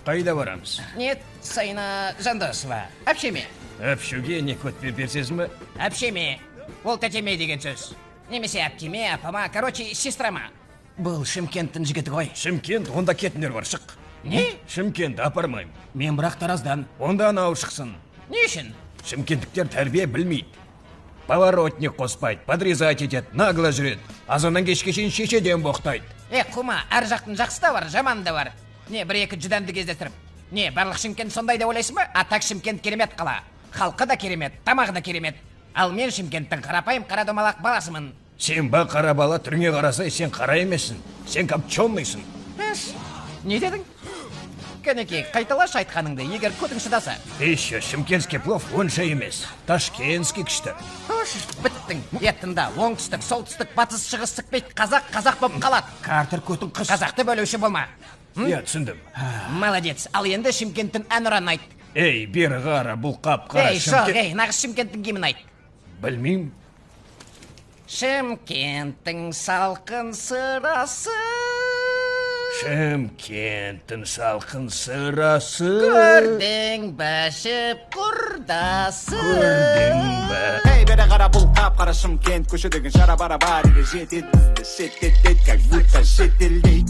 Қайда барамыз? Нет, Сайна Жандосова. Әпшеме. Әпшуге не көтпе берсезім бе? Әпшеме. Ол тәтеме деген сөз. Немесе әпкеме, апама, короче, сестрама. Бұл Шымкенттің жігіті ғой. Шымкент, онда кетіңдер бар, шық. Не? Шымкент апармаймын. Мен бірақ Тараздан. Онда анау шықсын. Не үшін? Шымкенттіктер тәрбие білмейді. Поворотник қоспайды, подрезать етеді, нагло жүреді. Азаннан кешке шейін шешеден боқтайды. Е, кума, әр жақтың жақсы да бар, жаманы да бар. Не, бір екі жүдәнді кездестіріп. Не, барлық Шымкент сондай деп ойлайсың ба? А так Шымкент керемет қала. Халқы да керемет, тамағы да керемет. Ал мен Шымкенттің қарапайым қара домалақ баласымын. Сен ба қара бала, түріңе қарасай, сен қара емессің. Сен копченыйсың. Эш, не дедің? Кәнекей, қайталашы айтқаныңды, егер көтің шыдаса. Еще шымкентский плов онша емес. Ташкентский күшті. Хош, біттің. Е, тыңда, оңтүстік, солтүстік, батыс, шығыс сікпейді. Қазақ қазақ болып қалады. Картер, көтің қыс. Қазақты бөлуші болма. Иә, түсіндім. Молодец. Ал енді Шымкенттің әнұранын айт. Ей, бері қара, бұл қап-қара Ей, жоқ, Шымкент. ей, нағыз Шымкенттің гимнін айт. Білмеймін. Шымкенттің салқын сырасы. Шымкенттің салқын сырасы. Көрдің бе, шіп құрдасы. Көрдің бе? Ей, бері қара, бұл қап қара Шымкент. Көшедегі шара бара бәріге жетеді. Бізді шеттетеді, как будто шетелде.